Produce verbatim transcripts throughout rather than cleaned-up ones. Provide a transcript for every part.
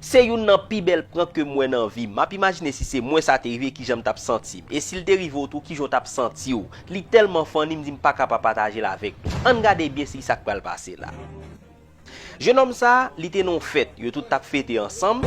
Se youn nan pi bèl prank ke m wè nan vi m. M ap imajine si se mwen sa te rive, kijan m t ap santi m. E si l te rive w tou, kijan w t ap santi w? Li tèlman funny, m di m pa ka pa pataje l avèk nou. Ann gade byen si sa k pral pase la. Jennonm sa, li te nan yon fèt, yo tout t ap fete ansanm.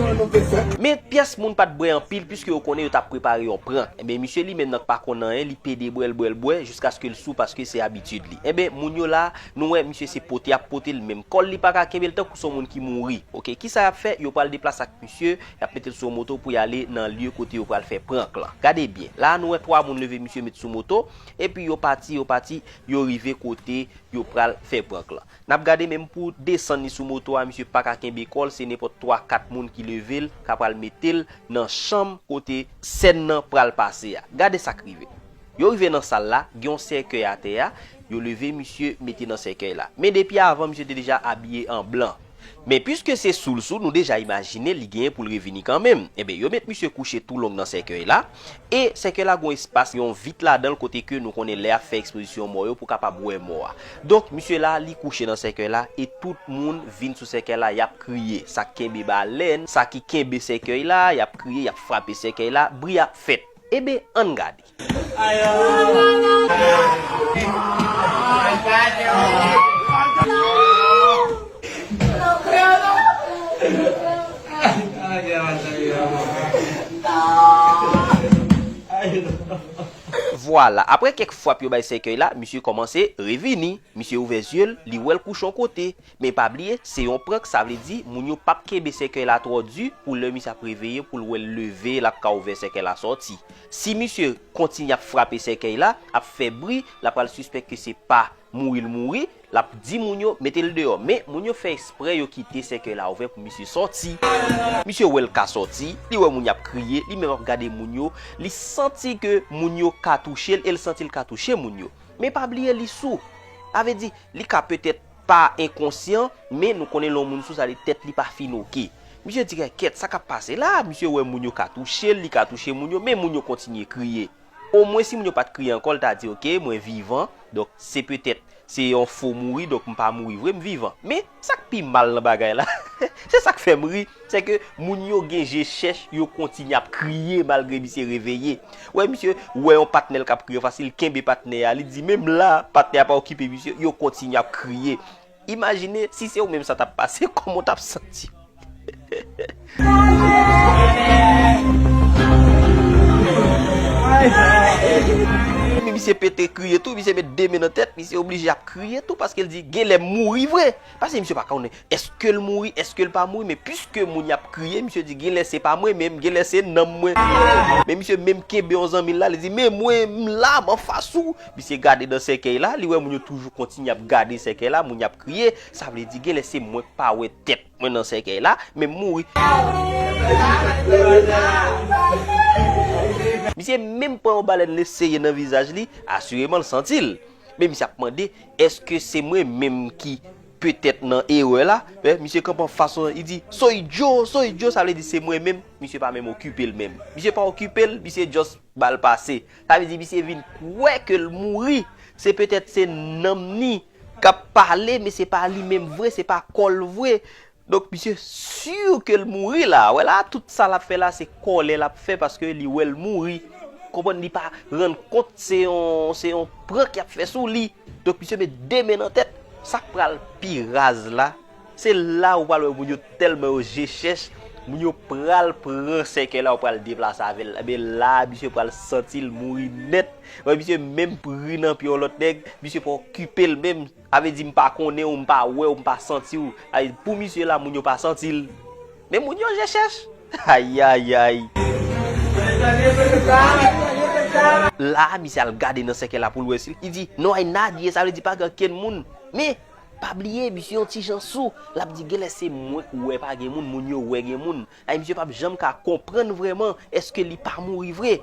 Men pyès moun pa t bwè anpil, piske yo konnen yo t ap prepare yon prank. Enben, misye li menm nan k pa konn anyen, li pede bwè l, bwè l, bwè, jiskaske l sou, paske se abitid li. Enben, moun yo la, nou wè misye se pote y ap pote l, menm kò l li pa ka kenbe l, tankou se yon moun ki mouri. Oke, kisa y ap fè? Yo pral deplase ak misye, y ap mete l sou yon moto pou y ale nan lye kote yo pral fè prank lan. Gade byen, la nou wè twa moun leve misye met sou moto, epi yo pati, yo pati, yo rive kote yo pral fè prank lan. N ap gade menm pou desann li sou moto a, misye pa ka kenbe kò l, se nenpòt twa, kat moun ki leve l, ka pral mete l nan chanm kote sèn nan pral pase a. Gade sa k rive. Yo rive nan sal la, gen yon sèkèy atè a, yo leve misye mete nan sèkèy la. Men depi avan, misye te deja abiye an blan. Men piske se sou l sou, nou deja imajine li genyen pou l revini kanmenm. Enben, yo met misye kouche toulong nan sèkèy la, e sèkèy la gon espas, yon vit ladan l kote ke nou konnen lè y ap fè ekspozisyon mò yo pou kapab wè mò a. Donk, misye la, li kouche nan sèkèy la, e tout moun vin sou sèkèy la, y ap kriye. Sa k kenbe balèn, sa ki kenbe sèkèy la, y ap kriye, y ap frape sèkèy la, bri ap fèt. Enben, ann gade. Vwala, apre kèk frap yo bay sèkèy la, misye kòmanse revini. Misye ouvè zye l, li wè l kouche yon kote. Men pa bliye, se yon prank, sa vle di moun yo p ap kenbe sèkèy la twò di pou lè misye ap reveye, pou l wè l leve, l ap ka ouvè sèkèy la sòti. Si misye kontinye ap frape sèkèy la, ap fè bri, l ap pral sispèk ke se pa mouri l mouri, l ap di moun yo mete l deyò. Men moun yo fè eksprè yo kite sèkèy la ouvè pou misye sòti. Misye wè l ka sòti, li wè moun y ap kriye, li menm ap gade moun yo, li santi ke moun yo ka touche l e l santi l ka touche moun yo. Men pa bliye li sou. Sa vle di, li ka petèt pa enkonsyan, men nou konnen lè yon moun sou, sa vle di tèt li pa fin oke. Misye di, kèt, sa k ap pase la? Misye wè moun yo ka touche l, li ka touche moun yo, men moun yo kontinye kriye. Omwen si moun yo pa t kriye ankò, l ta di, oke, mwen vivan, donk se petèt, se yon fo mouri, donk m pa mouri vre, m vivan. Men, sa k pi mal nan bagay la, se sa k fè m ri, se ke moun yo gen je chèch, yo kontinye ap kriye malgre misye reveye. Wè, misye wè yon patnè l k ap kriye anfas li, l kenbe patnè a, li di, men m la, patnè a pa okipe misye, yo kontinye ap kriye. Imajine, si se ou menm sa t ap pase, kòman w t ap santi w? Men misye pete kriye tou, misye met de men nan tèt, misye oblije ap kriye tou, paske l di, genlè m mouri vre. Paske misye pa konnen, èske l mouri, èske l pa mouri, men piske moun y ap kriye, misye di, genlè se pa mwen menm, genlè se nanm mwen. Men misye menm kenbe yon zanmi l la, li di, men mwen, m la, m anfas ou. Misye gade nan sèkèy la, li wè moun yo toujou kontinye ap gade sèkèy la, moun y ap kriye, sa vle di genlè se mwen k pa wè tèt mwen nan sèkèy la, men m mouri. Misye menm pran yon balèn l eseye nan vizaj li, asireman l santi l. Men misye ap mande, èske se mwen menm ki petèt nan erè la? Wè, misye kanpe anfas yon, li di, "Soy yo, soy yo," sa vle di se mwen menm, misye pa menm okipe l menm. Misye pa okipe l, misye just ba l pase. Sa vle di misye vin kwè ke l mouri. Se petèt se nanm ni k ap pale, men se pa li menm vre, se pa kò l vre. Donk, misye si ke l mouri la. Wè la, tout sa l ap fè la, se kòlè l ap fè paske li wè l mouri. Konprann, li pa rann kont se yon, se yon prank y ap fè sou li. Donk, misye met de men nan tèt. Sa k pral pi raz la, se la ou pral wè moun yo tèlman yo je chèch, moun yo pral pran sèkèy la, yo pral deplase avè l. Ebyen la, misye pral santi l mouri nèt. Wè, misye menm pri nan pye yon lòt nèg, misye pa okipe l menm. Sa vle di m pa konnen w, m pa wè w, m pa santi w. Ay, pou misye la, moun yo pa santi l. Men moun yo je chèch. Ayayay. La, misye al gade nan sèkèy la pou l wè si l. Li di, "No hay nadie," sa vle di pa gen okenn moun. Men, pa bliye, misye yon ti jan sou. L ap di, "Genlè se mwen k wè pa gen moun, moun yo wè gen moun." Ay, misye p ap janm ka konprann vrèman, èske li pa mouri vre?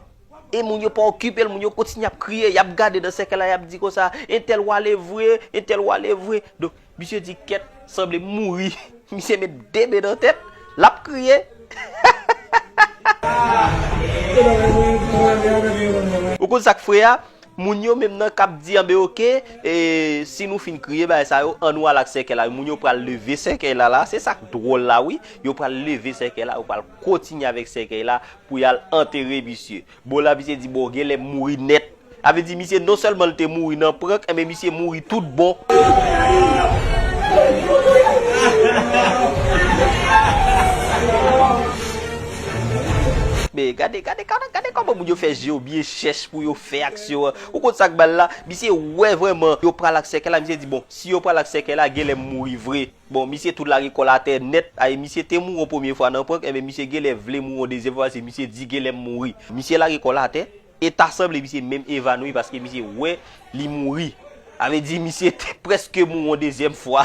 E moun yo pa okipe l, moun yo kontinye ap kriye, y ap gade nan sèkèy la, y ap di konsa, "Entèl w ale vre, entèl w ale vre." Donk, misye di, "Kèt, sanble m mouri." Misye met de men nan tèt, l ap kriye. Ou konn sa k fre a? Moun yo menm nan k ap di, anben oke, e, si nou fin kriye bagay sa yo, an nou al ak sèkèy la. Moun yo pral leve sèkèy la la, se sa k dwòl la wi. Yo pral leve sèkèy la, yo pral kontinye avèk sèkèy la pou y al antere misye. Bon la misye di, bon, genlè m mouri nèt. Sa vle di misye non sèlman l te mouri nan prank, enben misye mouri tout bon. Men gade, gade, gade, gade kòman moun yo fè je yo byen chèch pou yo fè aksyon an. Ou konn sa k ba l la? Misye wè vrèman yo pral ak sèkèy la, misye di, bon, si yo pral ak sèkèy la, genlè m mouri vre. Bon, misye tou lage kò l atè nèt. Ay, misye te mouri yon premye fwa nan prank, enben misye genlè vle mouri yon dezyèm fwa, paske misye di genlè m mouri. Misye lage kò l atè, e ta sanble misye menm evanoui, paske misye wè li mouri. Sa vle di misye te prèske mouri yon dezyèm fwa.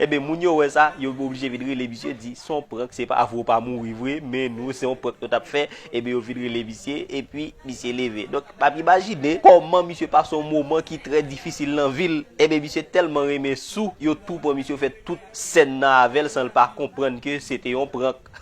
Enben, moun yo wè sa, yo oblije vin rele misye, di, se yon prank, se pa vre, w pa mouri vre, men nou, se yon prank nou t ap fè. Enben, yo vin rele misye, epi misye leve. Donk, m ap imajine kòman misye pase yon moman ki trè difisil nan vi l. Enben, misye tèlman renmen Sou, yo tou pran misye, yo fè tout sèn nan avè l san l pa konprann ke se te yon prank.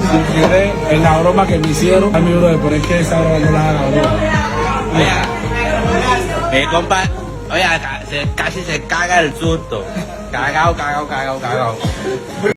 Si quiere, en la broma que me hicieron, a mi brother, pero es que esa broma no la haga, bro. Oye, mi compa, oye, acá, se, casi se caga el susto. Cagao, cagao, cagao, cagao.